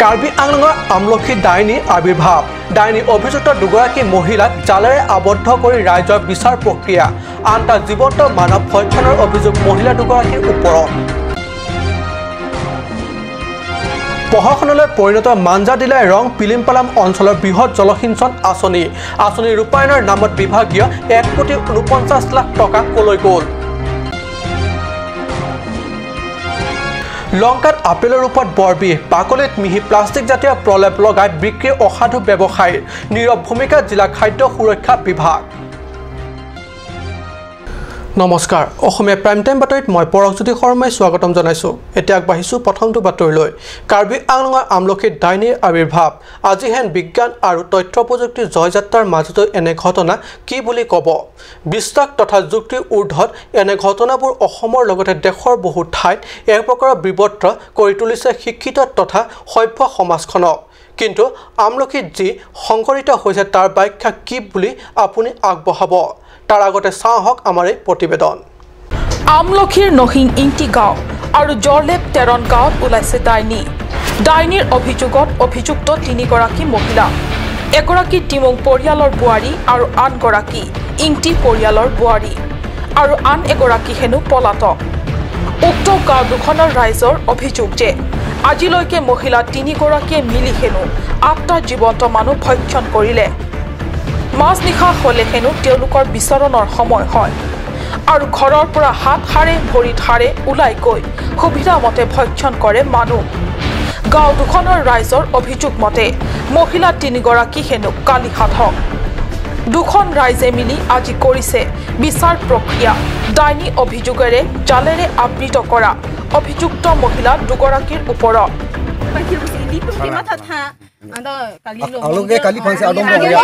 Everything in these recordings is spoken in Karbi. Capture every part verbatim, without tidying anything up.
কাৰ্বি আংলঙৰ আমলখি ডাইনী আবিৰ্ভাৱ। ডাইনী অভিযুক্ত দুগৰাকী মহিলাক জালেৰে আবদ্ধ কৰি ৰাইজৰ বিচাৰ প্ৰক্ৰিয়া। আনটা জীৱন্ত মানৱ ভক্ষণৰ অভিযোগ মহিলা দুগৰাকীৰ ওপৰত। প্ৰশাসনলৈ পৰিণত মাঞ্জাডিলাই ৰং পিলিমপালাম অঞ্চলৰ বৃহৎ জলসিঞ্চন আঁচনি। আঁচনি ৰূপায়ণৰ নামত বিভাগীয় এক কোটি ঊনপঞ্চাশ লাখ টকা কলৈ গ'ল? লংকাত আপেলৰ ওপৰত বৰ বিষ, বাকলিত মিহি প্লাষ্টিক জাতীয় প্ৰলেপ লগাই বিক্ৰী অসাধু ব্যৱসায়ীৰ। নীৰৱ ভূমিকাত জিলা খাদ্য সুৰক্ষা বিভাগ। নমস্কাৰ, অসমীয়া প্ৰাইম টাইম বাতৰিত মই পৰকজ্যোতি শৰ্মাই স্বাগতম জনাইছো। এতিয়া আগবাঢ়িছো প্ৰথমটো বাতৰিলৈ। কাৰ্বি আংলঙৰ আমলখিত ডাইনীৰ আবিৰ্ভাৱ। আজি হেন বিজ্ঞান আৰু তথ্য প্ৰযুক্তিৰ জয়যাত্ৰাৰ মাজতো এনে ঘটনা কি বুলি ক'ব? বিশ্বাস তথা যুক্তিৰ ঊৰ্ধত এনে ঘটনাবোৰ অসমৰ লগতে দেশৰ বহু ঠাইত এক প্ৰকাৰৰ বিব্ৰত কৰি তুলিছে শিক্ষিত তথা সভ্য সমাজখনক। কিন্তু আমলখিত যি সংঘটিত হৈছে, তাৰ ব্যাখ্যা কি বুলি আপুনি আগবঢ়াব? তাৰ আগতে চাওঁ আহক আমাৰ এই প্ৰতিবেদন। আমলখিৰ নসিং ইংটি গাঁও আৰু জৰলেপ তেৰণ গাঁৱত ওলাইছে ডাইনী। ডাইনীৰ অভিযোগত অভিযুক্ত তিনিগৰাকী মহিলা, এগৰাকী ডিমং পৰিয়ালৰ বোৱাৰী আৰু আনগৰাকী ইংটি পৰিয়ালৰ বোৱাৰী আৰু আন এগৰাকী হেনো পলাতক। উক্ত গাঁও দুখনৰ ৰাইজৰ অভিযোগ যে আজিলৈকে মহিলা তিনিগৰাকীয়ে মিলি হেনো আঠটা জীৱন্ত মানুহ ভক্ষণ কৰিলে। মাজনিশা হ'লে হেনো তেওঁলোকৰ বিচৰণৰ সময় হয় আৰু ঘৰৰ পৰা হাত সাৰে ভৰিত সাৰে ওলাই গৈ সুবিধা মতে ভক্ষণ কৰে মানুহ। গাঁও দুখনৰ ৰাইজৰ অভিযোগ মতে মহিলা তিনিগৰাকী হেনো কালি সাধক। দুখন ৰাইজে মিলি আজি কৰিছে বিচাৰ প্ৰক্ৰিয়া। ডাইনী অভিযোগেৰে জালেৰে আবৃত কৰা অভিযুক্ত মহিলা দুগৰাকীৰ ওপৰত। Ando kali lo. Alo ke kali phansi adom rong ya.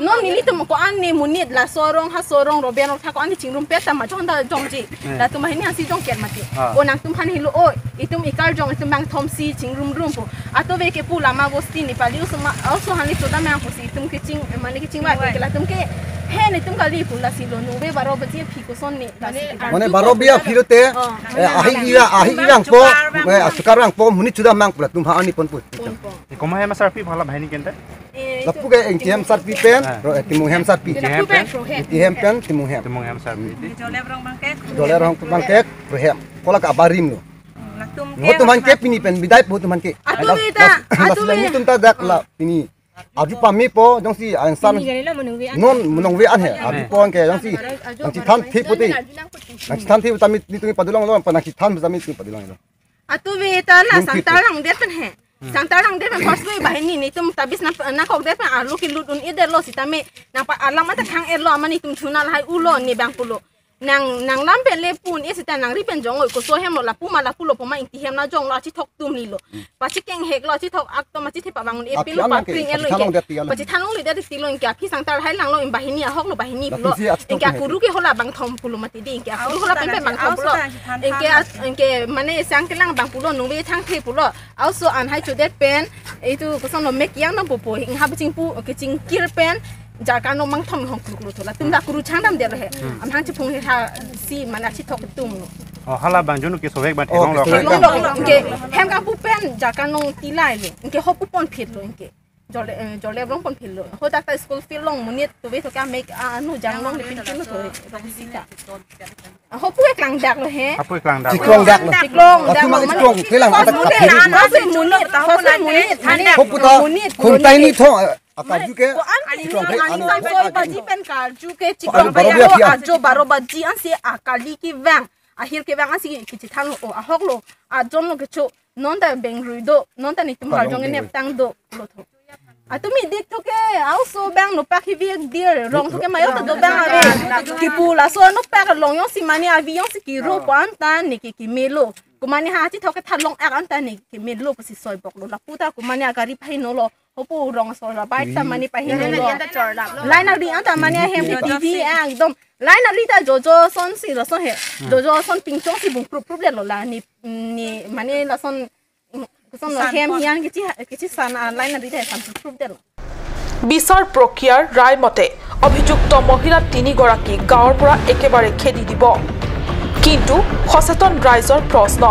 Non nelitum ko-an ne monit laso arong haso arong roben rong thak ko-an ne chingrum pet ta ma jong ta jongji. Latum banghini asi jong ker mati. O nangtum aphan helo o, itum ikarjong itum bangthom si chingrum rum pu. Ato ve ke pu lama bosti Nepali usu ma usu hani choda mang pusi itum keching mane kechingvai ke latum ke he ne itum kali pu lasi lo nove baro baji aphi koson ne lasi. Mane baro baji aphi lote, eh, ahi ira, ahi irang po, eh, asukar rang po, monit choda mang pu latum ha ani pon pu. Pon po. Komat hem asarpi hala banghini kente? Eh, lapu ke Ingti hem sarpi pen, ro, eh, Timung hem sarpi. Ingti hem pen? Ingti hem pen, Timung hem. Timung hem sarpi. Jole rong bangkek. Jole rong bangkek, ro hem. Kola ka abarim lo. Latum ke. Ho tum han ke pini pen bidai po tum han ke. Atu beta, atu beta. Tum ta dak la pini. Aju pame po, jongsi ansan. Pini gari lo menungve an. Non menungve an he. Aju po an ke jongsi. Nangchethan the pote. Nangchethan the tame netum padolong lo, pa nangchethan tame netum padolong lo. Atu beta la sangtar langdet pen he. Sangtar langdet pen first lo banghini netum tabis na nangkokdet pen arlo kelut un-edet lo sitame nangpa alam ata khang-et lo amat netum chuna lahai ulo ne bang pulo. Nang nanglam pen le pu-un-e sita nangri pen jong-oi koso hem lo lapu ma lapu lo poma Ingti hem na jong lo achethok tum ni lo. Pachekeng hek lo achethok ak to ma chethe pavang un-e pin lo papring-et lo ingke. Pachethan longledet ti lo ingke aphi sangtar hai lang lo in banghini ahok lo banghini pulo. Ingke akuru ke hala bangthom pulo mati di ingke akuru hala pen pen bangthom pulo. Ingke mane sang kelang bang pulo nungve thangthe pulo. Aoso an hai chodet pen itu koson lo mek yang nang pupo hing ha baching pu kechingkir pen jarkan lo mangthom hong kruk lo thola tum da kuru chang dam der he. Amhang chephung he ha si mana chethok tum lo. Oh, hala bang jonu ke sovek ban thekong lo. Thekong lo ingke hem ka pu pen jarkan lo tilai lo ingke ho pu pon phit lo ingke. Jole jole rong pon phit lo. Ho dak ta school field long monit to ve to ka mek anu jang long le pin pin lo to rong sita. Ho pu eklang dak lo he. Apu eklang dak. Chiklong dak lo. Chiklong dak lo. Atum ang chiklong kelang atak kapiri. First monit, first monit. Ho pu ta khuntai ni tho akaju ke. Chiklong ke anu. Sol baji pen kaju ke chiklong baji ajo baro baji ansi akali kevang. Ahir kevang ansi kechethan lo o ahok lo. Ajon lo kecho. Non ta beng rui do. Non ta netum arjong neptang do lo tho. Atum idik tho ke, aoso bang nopak hivi dir, rong tho ke mayo ta do bang ave. Kipu laso nopak long jongsi mane avi jongsi kiro ko anta ne ke kemelo. Ko mane ha chethok ke thalong ak anta ne kemelo pusi soi bok lo. Lapu ta ko mane agari pahino lo. Hopu rong so la bai ta mane pahino lo. Line ari anta mane hem ke T V ekdom. Line ari ta jojo son si laso he. Jojo son pingchong si bung prup prup le lo la ni ni mane lason Koson lo hem hian kichi kichi san a line na dide san proof delo. বিচাৰ প্ৰক্ৰিয়াৰ ৰায় মতে অভিযুক্ত মহিলা তিনিগৰাকী গাঁৱৰ পৰা একেবাৰে খেদি দিব। কিন্তু সচেতন ৰাইজৰ প্ৰশ্ন,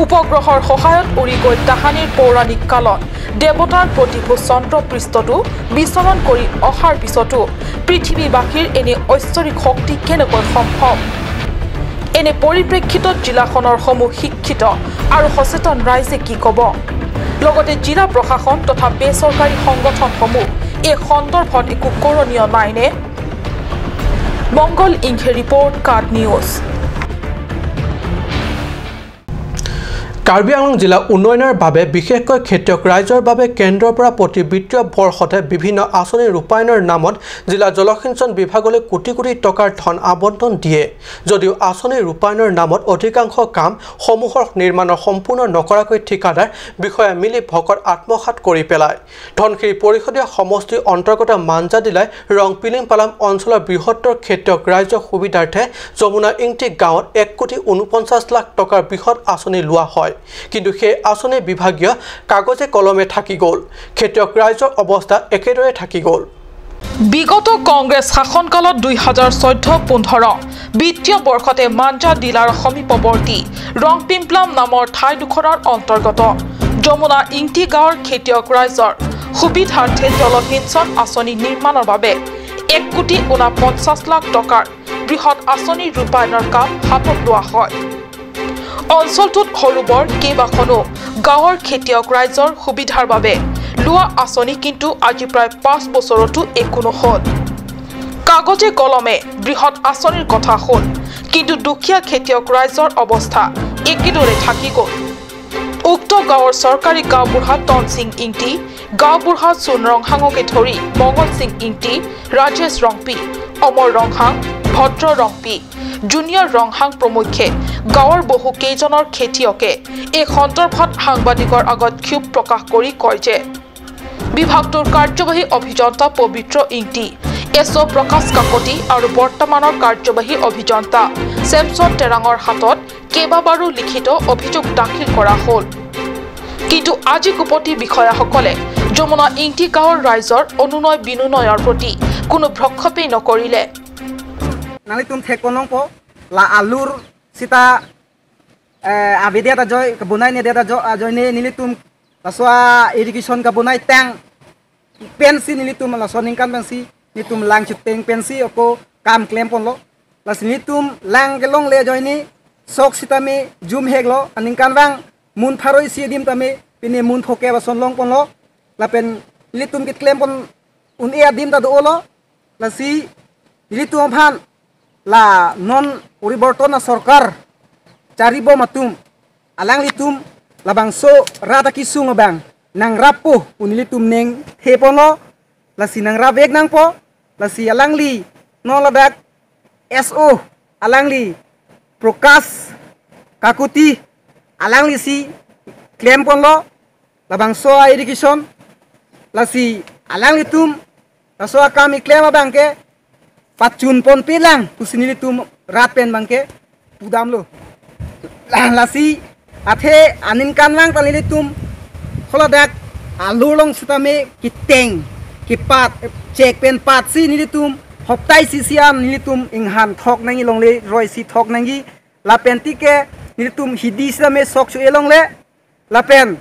উপগ্ৰহৰ সহায়ত উৰি গৈ তাহানিৰ পৌৰাণিক কালত দেৱতাৰ প্ৰতিভূ চন্দ্ৰপৃষ্ঠতো বিচৰণ কৰি অহাৰ পিছতো পৃথিৱীবাসীৰ এনে ঐশ্বৰিক শক্তি কেনেকৈ সম্ভৱ? এনে পৰিপ্ৰেক্ষিতত জিলাখনৰ সমূহ শিক্ষিত আৰু সচেতন ৰাইজে কি ক'ব? লগতে জিলা প্ৰশাসন তথা বেচৰকাৰী সংগঠনসমূহ এই সন্দৰ্ভত একো কৰণীয় নাইনে? মংগল ইংঘে ৰিপৰ্ট, কাট নিউজ। কাৰ্বি আংলং জিলা উন্নয়নৰ বাবে, বিশেষকৈ খেতিয়ক ৰাইজৰ বাবে কেন্দ্ৰৰ পৰা প্ৰতি বিত্তীয় বৰ্ষতে বিভিন্ন আঁচনি ৰূপায়ণৰ নামত জিলা জলসিঞ্চন বিভাগলৈ কোটি কোটি টকাৰ ধন আবণ্টন দিয়ে। যদিও আঁচনি ৰূপায়ণৰ নামত অধিকাংশ কাম সমূহৰ নিৰ্মাণৰ সম্পূৰ্ণ নকৰাকৈ ঠিকাদাৰ বিষয়া মিলি ভকত আত্মসাৎ কৰি পেলায়। ধনশিৰি পৰিষদীয় সমষ্টিৰ অন্তৰ্গত মাঞ্জাডিলাই ৰং পিলিং পালাম অঞ্চলৰ বৃহত্তৰ খেতিয়ক ৰাইজৰ সুবিধাৰ্থে যমুনা ইংতি গাঁৱত এক কোটি ঊনপঞ্চাশ লাখ টকাৰ বৃহৎ আঁচনি লোৱা হয়। কিন্তু সেই আঁচনি বিভাগীয় কাগজে কলমে থাকি গ'ল। খেতিয়ক ৰাইজৰ অৱস্থা একেদৰে থাকি গ'ল। বিগত কংগ্ৰেছ শাসনকালত দুই হাজাৰ চৈধ্য পোন্ধৰ বিত্তীয় বৰ্ষতে মাঞ্জাডিলাৰ সমীপৱৰ্তী ৰংপিমপ্লাম নামৰ ঠাইডোখৰৰ অন্তৰ্গত যমুনা ইংতি গাঁৱৰ খেতিয়ক ৰাইজৰ সুবিধাৰ্থে জলসিঞ্চন আঁচনি নিৰ্মাণৰ বাবে এক কোটি ঊনপঞ্চাশ লাখ টকাৰ বৃহৎ আঁচনি ৰূপায়ণৰ কাম হাতত লোৱা হয়। অঞ্চলটোত সৰু বৰ কেইবাখনো গাঁৱৰ খেতিয়ক ৰাইজৰ সুবিধাৰ বাবে লোৱা আঁচনি কিন্তু আজি প্ৰায় পাঁচ বছৰতো একো নহ'ল। কাগজে কলমে বৃহৎ আঁচনিৰ কথা হ'ল, কিন্তু দুখীয়া খেতিয়ক ৰাইজৰ অৱস্থা একেদৰে থাকি গ'ল। উক্ত গাঁৱৰ চৰকাৰী গাঁওবুঢ়া তনসিং ইংতি, গাঁওবুঢ়া চুন ৰংহাঙকে ধৰি মংগল সিং ইংতি, ৰাজেশ ৰংপি, অমৰ ৰংহাং, ভদ্ৰ ৰংপি, জুনিয়ৰ ৰংহাং প্ৰমুখ্যে গাঁৱৰ বহু কেইজনৰ খেতিয়কে এই সন্দৰ্ভত সাংবাদিকৰ আগত ক্ষোভ প্ৰকাশ কৰি কয় যে বিভাগটোৰ কাৰ্যবাহী অভিযন্তা পবিত্ৰ ইংতি, এছ অ' প্ৰকাশ কাকতি আৰু বৰ্তমানৰ কাৰ্যবাহী অভিযন্তা ছেমছন তেৰাঙৰ হাতত কেইবাবাৰো লিখিত অভিযোগ দাখিল কৰা হ'ল। কিন্তু আজি কুপতি বিষয়াসকলে যমুনা ইংতি গাঁৱৰ ৰাইজৰ অনুনয় বিনুনয়ৰ প্ৰতি কোনো ভ্ৰক্ষেপেই নকৰিলে। Nanglitum thek konong po, la alur sita, eh, avedet ajoine, kabonai nedet ajo-, ajoine nelitum laso a-irrigation kabonai tang pensi nelitum laso aningkan pensi nelitum lang chuteng pensi ako kam klem ponlo. Lasi nelitum lang kelongle ajoine sok sitame jum heklo, aningkanvang mun pharo isi adim tame pine mun phokep ason long ponlo. Lapen nelitum keklem pon un-e adim ta do-olo. Lasi nelitum aphan la non poriborton asorkar charibom atum alanglitum labangso rat akesung abang nangrappo pu nelitum ningthe ponlo. Lasi nangrap vek nangpo. Lasi alangli non ladak S O alangli Prakash Kakuti alanglisi klem ponlo labangso a-irrigation. Lasi alanglitum laso akam keklem abangke pachun ponpe lang pusi nelitum rat pen abangke pudamlo. La-, lasi athe aningkanvang ta nelitum holadak alur along sitame keteng kepat chek pen patsi nelitum hoptai sisi an nelitum inghan thok nangji longle, roi si thok nangji. Lapen tike nelitum hidi sitame sok chu-e longle. Lapen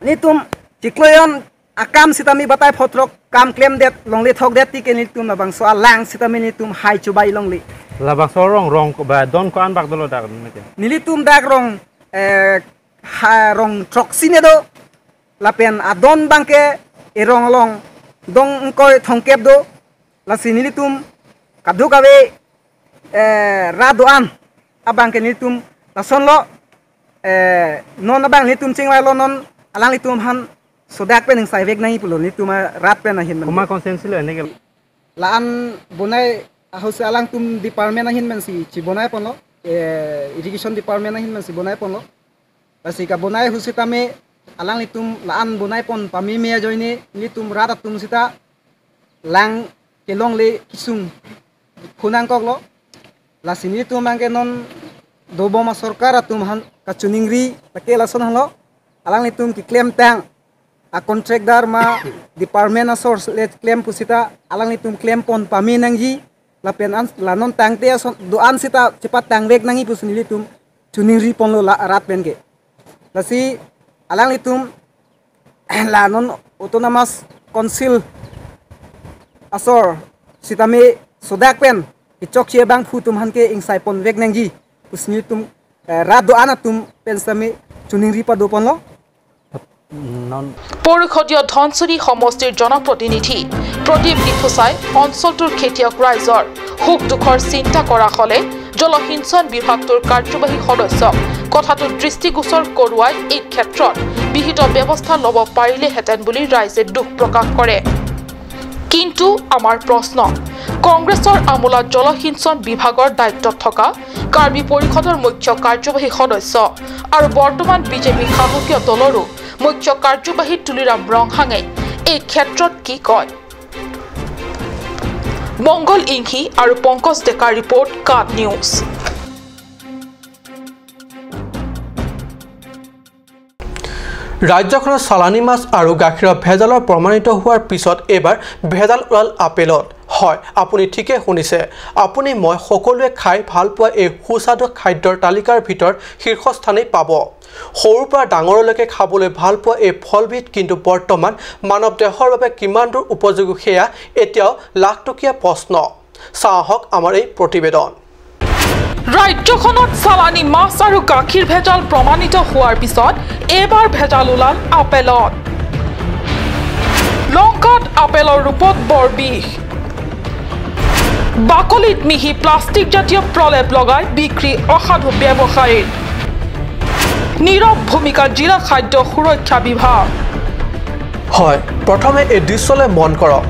nelitum chiklo jon akam sitame batai photrok kam klemdet longle thokdet tike nelitum labangso alang sitame nelitum hai chubai longle. Labangso rong, rong ko ba don ko-an bak dolo dak nelitum? Nelitum dak rong, eh, ha, rong throksi ne do. Lapen adon abangke erong along dong ingkoi thomkep do. Lasi nelitum kadokave, eh, rat do-an abangke nelitum lasonlo, eh, non abang nelitum chingvailo, non alanglitum aphan sodak pen ingsai vek nangji pulo nelitum arat pen ahin mane. Komat constituency lo ene ke? La-an bonai ahut si alangtum department ahin pensi chibonai ponlo, eh, irrigation department ahin pensi bonai ponlo. Lasi kabonai ahut sitame alanglitum la-an bonai pon pameme ajoine nelitum rat atum sita lang kelongle kesung phunangkoklo. Lasi nelitum abangke non dobom asorkar atum aphan kachiningri lake lason hanglo, alanglitum keklem tang a-contractor ma department asor le klem pusita alanglitum klem pon pame nangji. Lapen an, la non tangte ason do-an sita chepatang vek nangji pusi nelitum chiningri ponlo la rat penke. Lasi alanglitum la non Autonomous Council asor sitame sodak pen kechokche abangphu atum aphan ke ingsai ponvek nangji pusi nelitum, eh, rat do-an atum pen sitame choningri padoponlo. Non পৌৰসদীয় ধনশিৰি সমষ্টিৰ জনপ্ৰতিনিধি প্ৰদীপ ডিফুচাই অঞ্চলটোৰ খেতিয়ক ৰাইজৰ সুখ দুখৰ চিন্তা কৰা হলে জলসিঞ্চন বিভাগটোৰ কাৰ্যবাহী সদস্যক কথাটো দৃষ্টিগোচৰ কৰোৱাই এই ক্ষেত্ৰত বিহিত ব্যৱস্থা ল'ব পাৰিলেহেঁতেন বুলি ৰাইজে দুখ প্ৰকাশ কৰে। কিন্তু আমাৰ প্ৰশ্ন, কংগ্ৰেছৰ আমোলাত জলসিঞ্চন বিভাগৰ দায়িত্বত থকা কাৰ্বি পৰিষদৰ মুখ্য কাৰ্যবাহী সদস্য আৰু বৰ্তমান বিজেপি শাসকীয় দলৰো মুখ্য কাৰ্যবাহী তুলিৰাম ৰংহাঙে এই ক্ষেত্ৰত কি কয়? মংগল ইংহি আৰু পংকজ ডেকাৰ ৰিপৰ্ট, কাট নিউজ। ৰাজ্যখনত চালানী মাছ আৰু গাখীৰৰ ভেজালৰ প্ৰমাণিত হোৱাৰ পিছত এইবাৰ ভেজাল ওলাল আপেলত। হয়, আপুনি ঠিকে শুনিছে, আপুনি মই সকলোৱে খাই ভাল পোৱা এই সুস্বাদু খাদ্যৰ তালিকাৰ ভিতৰত শীৰ্ষস্থানেই পাব। সৰুৰ পৰা ডাঙৰলৈকে খাবলৈ ভাল পোৱা এই ফলবিধ কিন্তু বৰ্তমান মানৱ দেহৰ বাবে কিমান দূৰ উপযোগী সেয়া এতিয়াও লাখ টকীয়া প্ৰশ্ন। চাওঁ আহক আমাৰ এই প্ৰতিবেদন। ৰাজ্যখনত চালানী মাছ আৰু গাখীৰ ভেজাল প্ৰমাণিত হোৱাৰ পিছত এইবাৰ ভেজাল ওলাল আপেলত। লংকাত আপেলৰ ৰূপত বৰ বিষ। বাকলিত মিহি প্লাষ্টিক জাতীয় প্ৰলেপ লগাই বিক্ৰী অসাধু ব্যৱসায়ীৰ। নীৰৱ ভূমিকা জিলা খাদ্য সুৰক্ষা বিভাগ। হয়, প্ৰথমে এই দৃশ্যলৈ মন কৰক।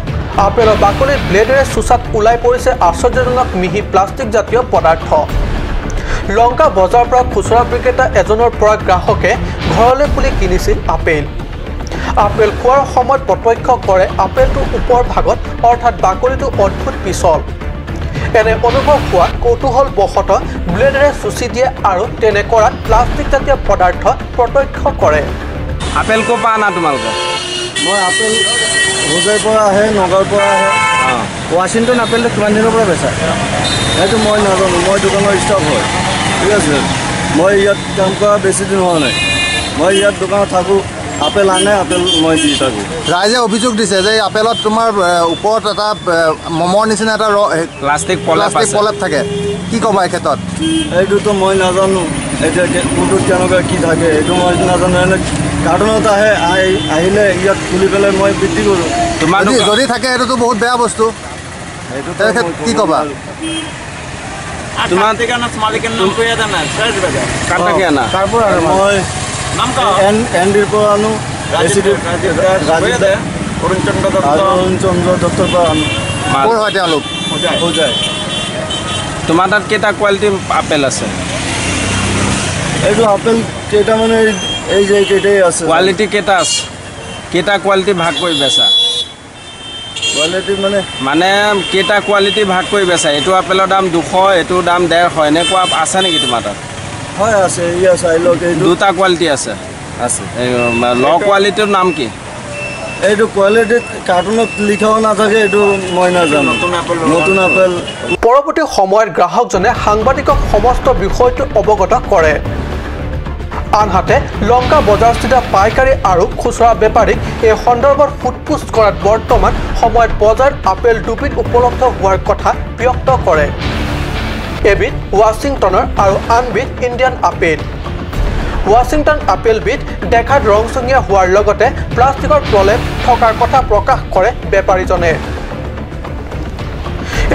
আপেলৰ বাকলিত ব্লেডেৰে চুচাত ওলাই পৰিছে আশ্চৰ্যজনক মিহি প্লাষ্টিক জাতীয় পদাৰ্থ। লংকা বজাৰৰ পৰা খুচুৰা বিক্ৰেতা এজনৰ পৰা গ্ৰাহকে ঘৰলৈ বুলি কিনিছিল আপেল। আপেল খোৱাৰ সময়ত প্ৰত্যক্ষ কৰে আপেলটোৰ ওপৰ ভাগত, অৰ্থাৎ বাকলিটো অদ্ভুত পিছল। এনে অনুভৱ হোৱাত কৌতূহলবশতঃ ব্লেডেৰে চুচি দিয়ে আৰু তেনে কৰাত প্লাষ্টিক জাতীয় পদাৰ্থ প্ৰত্যক্ষ কৰে। আপেল ক'ৰ পৰা আনা তোমালোকে? মই আপেল হোজাইৰ পৰা আহে, নগাঁৱৰ পৰা আহে। অ। ৱাশ্বিংটন আপেলটো কিমান দিনৰ পৰা বেচা? সেইটো মই নাজানো, মই দোকানৰ ষ্টাফ হয়, ঠিক আছে? মই ইয়াত কাম কৰা বেছি দিন হোৱা নাই। মই ইয়াত দোকানত থাকোঁ, আপেল আনে, আপেল মই দি থাকোঁ। ৰাইজে অভিযোগ দিছে যে এই আপেলত তোমাৰ, এ, ওপৰত এটা, এ, মমৰ নিচিনা এটা ৰ-, এ, প্লাষ্টিক প্ৰলেপ প্লাষ্টিক আছে। প্ৰলেপ থাকে। কি ক'বা এই ক্ষেত্ৰত? এইটোতো মই নাজানো, এতিয়া কে-, কোনটোত কেনেকুৱা কি থাকে, এইটো মই নাজানো। এনে কাৰ্টুনত আহে, আহি-, আহিলে ইয়াত খুলি পেলাই মই বিক্ৰী কৰোঁ। তোমাৰ যদি, দোকান যদি থাকে, এইটোতো বহুত বেয়া বস্তু। এইটোতো তেনে মই কি ক'ব ক'বা? নোৱাৰোঁ। আর তোমার থাকতে কেন মালিকের নাম কইয়া দেন না, শেষ বাজার। কার থেকে আনা? কাৰ পৰা আনা? মই নাম ক? এন, এন ডিৰ পৰা আনো। ৰাজীৱ, এ চি ডিৰ, ৰাজীৱ দাস, ৰাজীৱ কইয়া দে। দাস। অৰুণ চন্দ্ৰ দত্ত। আৰু অৰুণ চন্দ্ৰ দত্তৰ পৰা আনো। মাল। ক'ৰ হয় তেওঁলোক? হোজাই। হোজাই। তোমাৰ তাত কেইটা কোৱালিটি আপেল আছে? এইটো আপেল কেইটা মানে এই, এই যে কেইটাই আছে। কোৱালিটি কেইটা আছে? কেইটা কোৱালিটি ভাগ কৰি বেচা? কোৱালিটি মানে? মানে কেইটা কোৱালিটি ভাগ কৰি বেচা? এইটো আপেলৰ দাম দুশ, এইটো দাম ডেৰশ, এনেকুৱা আছে নেকি তোমাৰ তাত? হয়, আছে, এয়া চাই লওক, এইটো। দুটা কোৱালিটি আছে? আছে। এই, উম, ল' কোৱালিটিৰ নাম কি? এইটো কোৱালিটিত কাৰ্টুনত লিখাও নাথাকে, এইটো মই নাজানো। নতুন আপেল। নতুন আপেল। পৰৱৰ্তী সময়ত গ্ৰাহকজনে সাংবাদিকক সমস্ত বিষয়টো অৱগত কৰে। আনহাতে লংকা বজাৰস্থিত পাইকাৰী আৰু খুচুৰা বেপাৰীক এই সন্দৰ্ভত সোধ-পোছ কৰাত বৰ্তমান সময়ত বজাৰত আপেল দুবিধ উপলব্ধ হোৱাৰ কথা ব্যক্ত কৰে। এবিধ ৱাশ্বিংটনৰ আৰু আনবিধ ইণ্ডিয়ান আপেল। ৱাশ্বিংটন আপেলবিধ দেখাত ৰংচঙীয়া হোৱাৰ লগতে প্লাষ্টিকৰ প্ৰলেপ থকাৰ কথা প্ৰকাশ কৰে বেপাৰীজনে।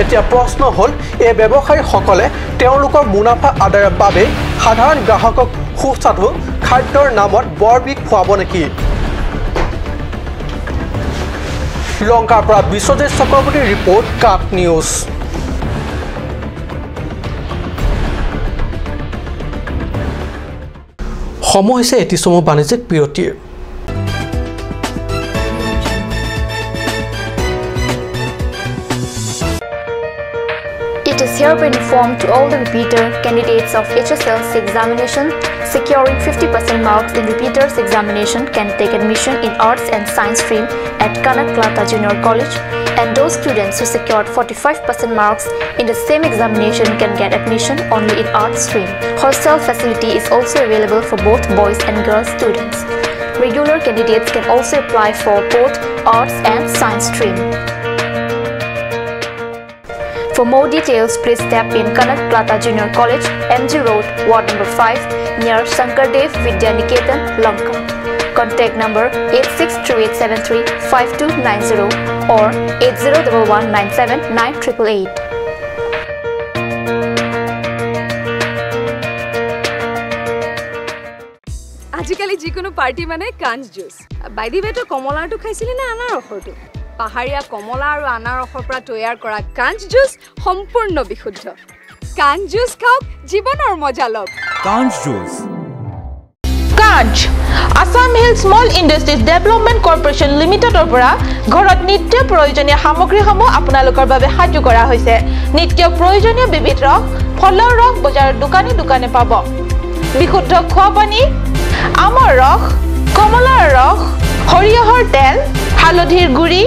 এতিয়া প্ৰশ্ন হ'ল, এই ব্যৱসায়ীসকলে তেওঁলোকৰ মুনাফা আদায়ৰ বাবে সাধাৰণ গ্ৰাহকক সুস্বাদু খাদ্যৰ নামত বৰ বিষ খুৱাব নেকি? লংকাৰ পৰা বিশ্বজিৎ চক্ৰৱৰ্তীৰ ৰিপৰ্ট, কাট নিউজ। সময় হৈছে এটি চমু বাণিজ্যিক বিৰতিৰ। It is hereby informed to all the repeater candidates of H S L C examination, securing fifty percent marks in repeaters examination can take admission in Arts and Science stream at Kanak Lalata Junior College And those students who secured forty-five percent marks in the same examination can get admission only in arts stream. Hostel facility is also available for both boys and girls students. Regular candidates can also apply for both arts and science stream. For more details, please step in Kanak Plata Junior College, M G Road, Ward number five, near Shankardev Vidya Niketan, Lanka. Contact number eight six three eight seven three five two nine zero or eight zero double one nine seven nine triple eight. আজিকালি যিকোনো পাৰ্টি মানে কাঞ্চ juice. By the ৱে, তই কমলাৰটো খাইছিলি নে আনাৰসৰটো? পাহাৰীয়া কমলা আৰু আনাৰসৰ পৰা তৈয়াৰ কৰা কাঞ্চ জুচ সম্পূৰ্ণ বিশুদ্ধ। কাঞ্চ জুচ খাওক, জীৱনৰ মজা লওক। Kanch juice. Kanch, Assam hill small industries development corporation লিমিটেডৰ পৰা ঘৰত নিত্য প্ৰয়োজনীয় সামগ্ৰীসমূহ আপোনালোকৰ বাবে সাজু কৰা হৈছে। নিত্য প্ৰয়োজনীয় বিবিধ ৰস, ফলৰ ৰস বজাৰৰ দোকানে দোকানে পাব। বিশুদ্ধ খোৱা পানী, আমৰ ৰস, কমলাৰ ৰস, সৰিয়হৰ তেল, হালধিৰ গুড়ি,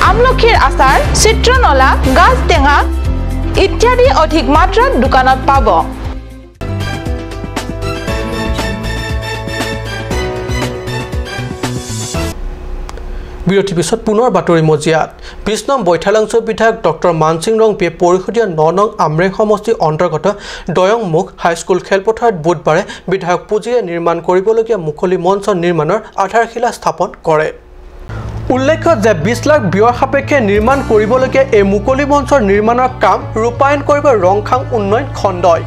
আমলখিৰ আচাৰ, চিত্ৰনলা, গাজ টেঙা ইত্যাদি অধিক মাত্ৰাত দোকানত পাব। বিৰতিৰ পিছত পুনৰ বাতৰি মজিয়াত। বিশ নং বৈঠালাংচু বিধায়ক ডক্টৰ মানসিং ৰংপিয়ে পৰিষদীয় ন নং আমৰেং সমষ্টিৰ অন্তৰ্গত দয়ংমুখ হাইস্কুল খেলপথাৰত বুধবাৰে বিধায়ক পুঁজিৰে নিৰ্মাণ কৰিবলগীয়া মুকলি মঞ্চ নিৰ্মাণৰ আধাৰশিলা স্থাপন কৰে। উল্লেখ্য যে বিশ লাখ ব্যয় সাপেক্ষে নিৰ্মাণ কৰিবলগীয়া এই মুকলি মঞ্চৰ নিৰ্মাণৰ কাম ৰূপায়ণ কৰিব ৰংখাং উন্নয়ন খণ্ডই।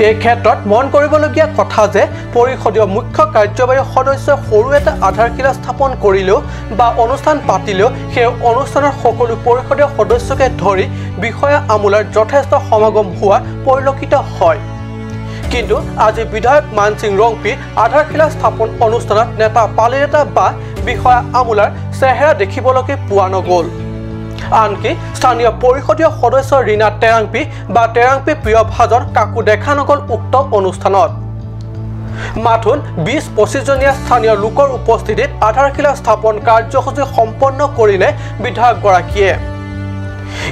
এই ক্ষেত্ৰত মন কৰিবলগীয়া কথা যে পৰিষদীয় মুখ্য কাৰ্যবাহী সদস্যই সৰু এটা আধাৰশিলা স্থাপন কৰিলেও বা অনুষ্ঠান পাতিলেও সেই অনুষ্ঠানত সকলো পৰিষদীয় সদস্যকে ধৰি বিষয়া আমোলাৰ যথেষ্ট সমাগম হোৱা পৰিলক্ষিত হয়। কিন্তু আজি বিধায়ক মানসিং ৰংপি আধাৰশিলা স্থাপন অনুষ্ঠানত নেতা পালিনেতা বা বিষয়া আমোলাৰ চেহেৰা দেখিবলৈকে পোৱা নগ'ল। আনকি স্থানীয় পৰিষদীয় সদস্য ৰীনা টেৰাংপি বা টেৰাংপি প্ৰিয়ভাজন কাকো দেখা নগ'ল উক্ত অনুষ্ঠানত। মাথোন বিশ পঁচিশজনীয়া স্থানীয় লোকৰ উপস্থিতিত আধাৰশিলা স্থাপন কাৰ্যসূচী সম্পন্ন কৰিলে বিধায়কগৰাকীয়ে।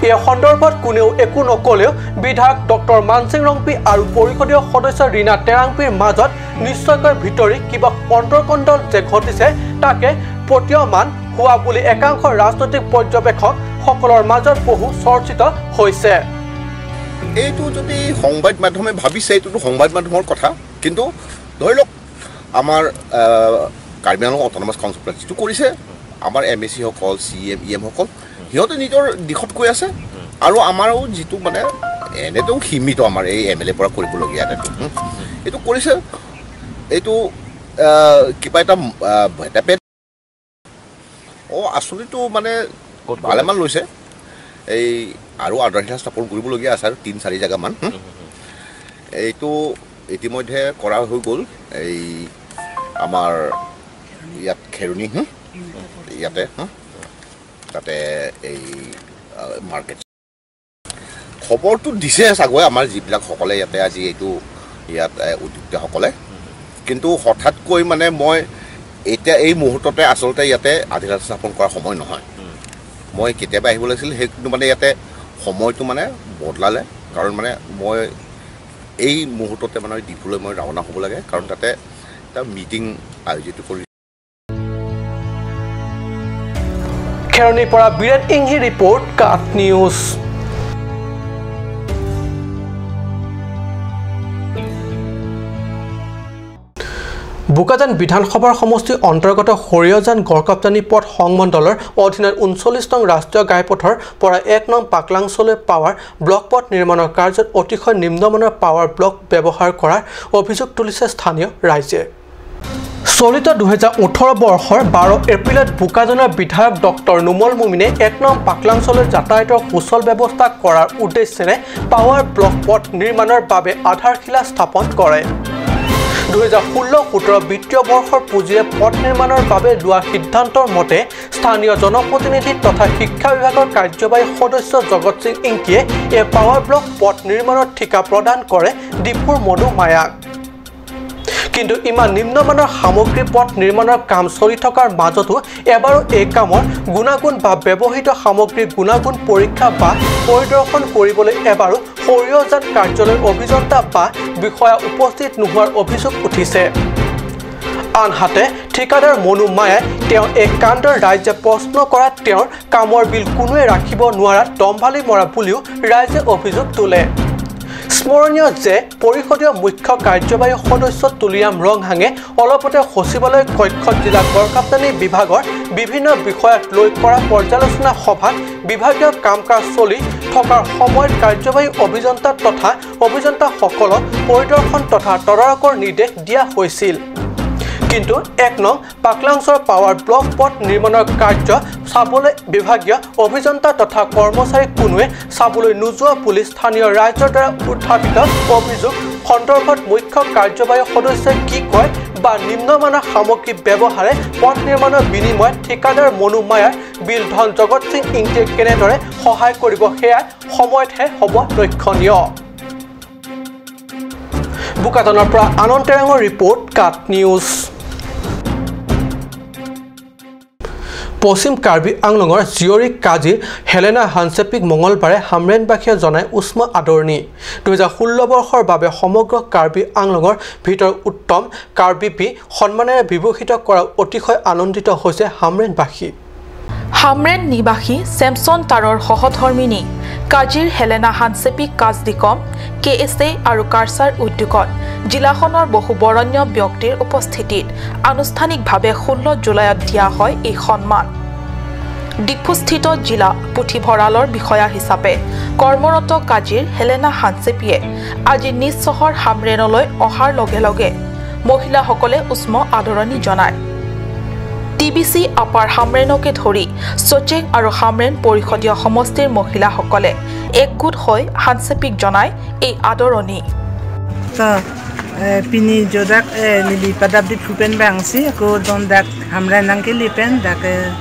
এই সন্দৰ্ভত কোনেও একো নকলেও বিধায়ক ডক্টৰ মানসিং ৰংপি আৰু পৰিষদীয় সদস্য ৰীনা টেৰাংপিৰ মাজত নিশ্চয়কৈ ভিতৰি কিবা অন্তৰ্কন্দল যে ঘটিছে, তাকে প্ৰতীয়মান হোৱা বুলি একাংশ ৰাজনৈতিক পৰ্যবেক্ষকসকলৰ মাজত বহু চৰ্চিত হৈছে। এইটো যদি সংবাদ মাধ্যমে ভাবিছে, এইটোতো সংবাদ মাধ্যমৰ কথা, কিন্তু ধৰি লওক আমাৰ, আহ, কাৰ্বি আংলং অট'নমাছ কাউন্সিল যিটো কৰিছে, আমাৰ এম এ চিসকল, চি এম, ই এমসকল, সিহঁতে নিজৰ দিশত গৈ আছে। আৰু আমাৰো যিটো মানে এনেতো সীমিত আমাৰ এই এম এল এৰ পৰা কৰিবলগীয়া এটা, হুম, এইটো কৰিছে, এইটো, আহ, কিবা এটা, আহ, ভেটাপেট। অ, আচলতেতো মানে ক'ত ক'ত ভালেমান লৈছে। এই আৰু আধাৰশিলা স্থাপন কৰিবলগীয়া আছে আৰু তিন চাৰি জেগামান, হুম। এইটো ইতিমধ্যে কৰা হৈ গ'ল। এই আমাৰ ইয়াত খেৰণি, হুম, ইয়াতে, হুম, তাতে এই, আহ, মাৰ্কেট। খবৰটো দিছে চাগৈ আমাৰ যিবিলাকসকলে ইয়াতে আজি এইটো ইয়াত, এ, উদ্যোক্তাসকলে। কিন্তু হঠাৎকৈ মানে মই এতিয়া এই মুহূৰ্ততে আচলতে ইয়াতে আধাৰশিলা স্থাপন কৰাৰ সময় নহয়। মই কেতিয়াবা আহিব লাগিছিল, সেই কিন্তু মানে ইয়াতে সময়টো মানে বদলালে। কাৰণ মানে মই এই মুহূৰ্ততে মানে ডিফুলৈ মই ৰাওনা হ'ব লাগে, কাৰণ তাতে এটা মিটিং আয়োজিত কৰি খেৰণিৰ পৰা বীৰেণ ইংহি ৰিপৰ্ট, কাট নিউজ। বোকাজান বিধানসভাৰ সমষ্টিৰ অন্তৰ্গত সৰিয়জান গড়কাপ্তানি পথ সংমণ্ডলৰ অধীনত ঊনচল্লিছ নং ৰাষ্ট্ৰীয় ঘাইপথৰ পৰা এক নং পাকলাংচলৈ পাৱাৰ ব্লক পথ নিৰ্মাণৰ কাৰ্যত অতিশয় নিম্নমানৰ পাৱাৰ ব্লক ব্যৱহাৰ কৰাৰ অভিযোগ তুলিছে স্থানীয় ৰাইজে। চলিত দুহেজাৰ ওঠৰ বৰ্ষৰ বাৰ এপ্ৰিলত বোকাজানৰ বিধায়ক ডক্টৰ নুমল মমিনে এক নং পাকলাংচলৈ যাতায়াতৰ সুচল ব্যৱস্থা কৰাৰ উদ্দেশ্যেৰে পাৱাৰ ব্লক পথ নিৰ্মাণৰ বাবে আধাৰশিলা স্থাপন কৰে। দুহেজাৰ ষোল্ল সোতৰ বিত্তীয় বৰ্ষৰ পুঁজিৰে পথ নিৰ্মাণৰ বাবে লোৱা সিদ্ধান্তৰ মতে স্থানীয় জনপ্ৰতিনিধি তথা শিক্ষা বিভাগৰ কাৰ্যবাহী সদস্য জগত সিং ইংতিয়ে এই পাৱাৰ ব্লক পথ নিৰ্মাণৰ ঠিকা প্ৰদান কৰে ডিফুৰ মধু মায়াক। কিন্তু ইমান নিম্নমানৰ সামগ্ৰী পথ নিৰ্মাণৰ কাম চলি থকাৰ মাজতো এবাৰো এই কামৰ গুণাগুণ বা ব্যৱহৃত সামগ্ৰী গুণাগুণ পৰীক্ষা বা পৰিদৰ্শন কৰিবলৈ এবাৰো সৰিয়জান কাৰ্যালয়ৰ অভিযন্তা বা বিষয়া উপস্থিত নোহোৱাৰ অভিযোগ উঠিছে। আনহাতে ঠিকাদাৰ মনু মায়াই তেওঁ এই কাণ্ডৰ ৰাইজে প্ৰশ্ন কৰা তেওঁৰ কামৰ বিল কোনোৱে ৰাখিব নোৱাৰাত দম্ভালি মৰা বুলিও ৰাইজে অভিযোগ তোলে। স্মৰণীয় যে পৰিষদীয় মুখ্য কাৰ্যবাহী সদস্য তুলিৰাম ৰংহাঙে অলপতে সচিবালয় কক্ষত জিলা গড়কাপ্তানি বিভাগৰ বিভিন্ন বিষয়ক লৈ কৰা পৰ্যালোচনা সভাত বিভাগীয় কাম কাজ চলি থকাৰ সময়ত কাৰ্যবাহী অভিযন্তা তথা অভিযন্তাসকলক পৰিদৰ্শন তথা তদাৰকৰ নিৰ্দেশ দিয়া হৈছিল। কিন্তু এক নং পাকলাংচৰ পাৱাৰ ব্লক পথ নিৰ্মাণৰ কাৰ্য চাবলৈ বিভাগীয় অভিযন্তা তথা কৰ্মচাৰী কোনোৱে চাবলৈ নোযোৱা বুলি স্থানীয় ৰাইজৰ দ্বাৰা উত্থাপিত অভিযোগ সন্দৰ্ভত মুখ্য কাৰ্যবাহী সদস্যই কি কয় বা নিম্নমানৰ সামগ্ৰী ব্যৱহাৰে পথ নিৰ্মাণৰ বিনিময়ত ঠিকাদাৰ মনু মায়াৰ বিল ধন জগত সিং ইংতিয়ে কেনেদৰে সহায় কৰিব, সেয়া সময়তহে হ'ব লক্ষণীয়। বোকাজানৰ পৰা আনন্দ তেৰাঙৰ ৰিপৰ্ট, কাট নিউজ। পশ্চিম কাৰ্বি আংলঙৰ জীয়ৰী কাজিৰ হেলেনা হানচেপিক মঙলবাৰে হামৰেণবাসীয়ে জনাই উষ্ম আদৰণি। দুহেজাৰ ষোল্ল বৰ্ষৰ বাবে সমগ্ৰ কাৰ্বি আংলঙৰ ভিতৰত উত্তম কাৰ্বিপী সন্মানেৰে বিভূষিত কৰা অতিশয় আনন্দিত হৈছে হামৰেণবাসী। হামৰেণ নিবাসী ছেমছন তাৰৰ সহধৰ্মিনী কাজিৰ হেলেনা হানচেপিক কাজ দিকম কে এছ এ আৰু কাৰ্চাৰ উদ্যোগত জিলাখনৰ বহু বৰণ্য ব্যক্তিৰ উপস্থিতিত আনুষ্ঠানিকভাৱে ষোল্ল জুলাইত দিয়া হয় এই সন্মান। ডিফুস্থিত জিলা পুথিভঁৰালৰ বিষয়া হিচাপে কৰ্মৰত কাজিৰ হেলেনা হানচেপিয়ে আজি নিজ চহৰ হামৰেণলৈ অহাৰ লগে লগে মহিলাসকলে উষ্ম আদৰণি জনায়। টি বি চি আপাৰ হামৰেণকে ধৰি চচেং আৰু হামৰেণ পৰিষদীয় সমষ্টিৰ মহিলাসকলে একগোট হৈ হানচেপিক জনায় এই আদৰণি। To, eh, pini jodak, eh, neli padap di phupen bangsi, ako don dak Hamren nangkeli pen, dak, eh,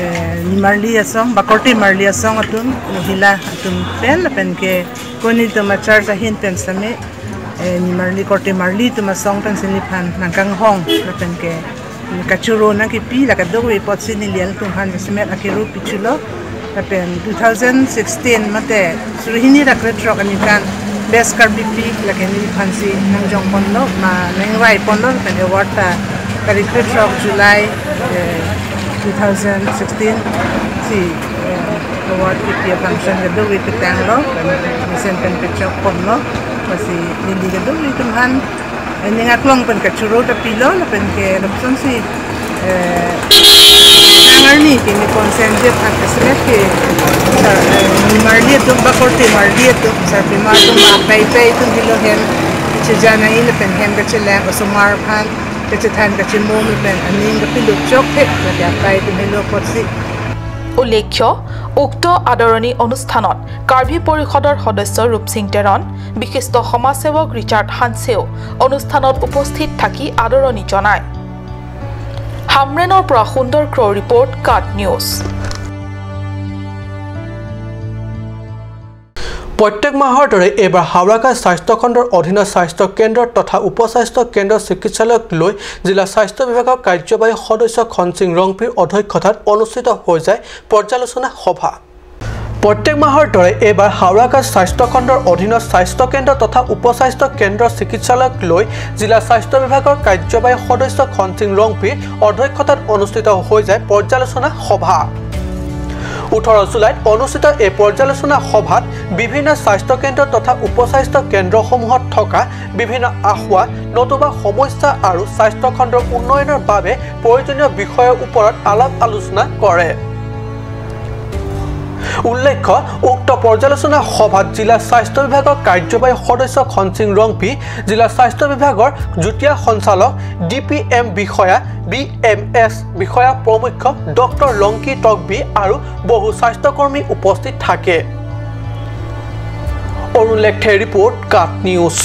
eh, nimarli asong, ba korte marli asong atum, mohila atum pen, lapen ke koni atum a-church ahin pen same, eh, nimarli korte marli atum asong pen si neliphan nangkanghong, lapen ke kachoro nangkipi, la kadokave apotsi neli alanglitum aphan jasemet akero pichulo. Lapen two thousand sixteen mate suri hini ra krethrok aningkan Best Karbipi lake neliphan si nangjong ponlo, ma nangrai ponlo, lapen award ta tarik krethrok July, eh, two thousand sixteen si, eh, award kipi a-function kadokave petanglo, lapen mesen pen pechok ponlo, lasi neli kadokave atum aphan, eh, ning aklong pen kachoro ta pilo, lapen ke lapuson si, eh, nang arni ke ne consent je phan kasemet ke, eh, nimarli atum ba korte marli atum, sarpimar atum ba apei pei atum helo hem kacheja nangji lapen hem kachelang, osomar aphan kachethan kachemum lapen aning kapilo chokthek lake apei atum helo apotsi. উল্লেখ্য, উক্ত আদৰণি অনুষ্ঠানত কাৰ্বি পৰিষদৰ সদস্য ৰূপসিং তেৰণ, বিশিষ্ট সমাজসেৱক ৰিচাৰ্ড হানছেও অনুষ্ঠানত উপস্থিত থাকি আদৰণি জনায়। হামৰেণৰ পৰা সুন্দৰ ক্ৰ'ৰ ৰিপৰ্ট, কাট নিউজ। প্ৰত্যেক মাহৰ দৰে এইবাৰ হাওৰাঘাট স্বাস্থ্য খণ্ডৰ অধীনৰ স্বাস্থ্য কেন্দ্ৰ তথা উপস্বাস্থ্য কেন্দ্ৰ চিকিৎসালয়ক লৈ জিলা স্বাস্থ্য বিভাগৰ কাৰ্যবাহী সদস্য খনসিং ৰংপিৰ অধ্যক্ষতাত অনুষ্ঠিত হৈ যায় পৰ্যালোচনা সভা। প্ৰত্যেক মাহৰ দৰে এইবাৰ হাওৰাঘাট স্বাস্থ্য খণ্ডৰ অধীনৰ স্বাস্থ্য কেন্দ্ৰ তথা উপস্বাস্থ্য কেন্দ্ৰ চিকিৎসালয়ক লৈ জিলা স্বাস্থ্য বিভাগৰ কাৰ্যবাহী সদস্য খনসিং ৰংপিৰ অধ্যক্ষতাত অনুষ্ঠিত হৈ যায় পৰ্যালোচনা সভা। ওঠৰ জুলাইত অনুষ্ঠিত এই পৰ্যালোচনা সভাত বিভিন্ন স্বাস্থ্য কেন্দ্ৰ তথা উপস্বাস্থ্য কেন্দ্ৰসমূহত থকা বিভিন্ন আসোঁৱাহ নতুবা সমস্যা আৰু স্বাস্থ্য খণ্ডৰ উন্নয়নৰ বাবে প্ৰয়োজনীয় বিষয়ৰ ওপৰত আলাপ আলোচনা কৰে। উল্লেখ্য, উক্ত পৰ্যালোচনা সভাত জিলা স্বাস্থ্য বিভাগৰ কাৰ্যবাহী সদস্য খনসিং ৰংপি, জিলা স্বাস্থ্য বিভাগৰ যুটীয়া সঞ্চালক, ডি পি এম বিষয়া, বি এম এছ বিষয়া প্ৰমুখ্য ডক্টৰ লংকি তকবি আৰু বহু স্বাস্থ্যকৰ্মী উপস্থিত থাকে। অৰুণ লেকথেৰ ৰিপৰ্ট, কাট নিউজ।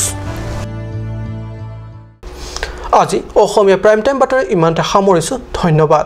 আজি অসমীয়া প্ৰাইম টাইম বাতৰি ইমানতে সামৰিছো। ধন্যবাদ।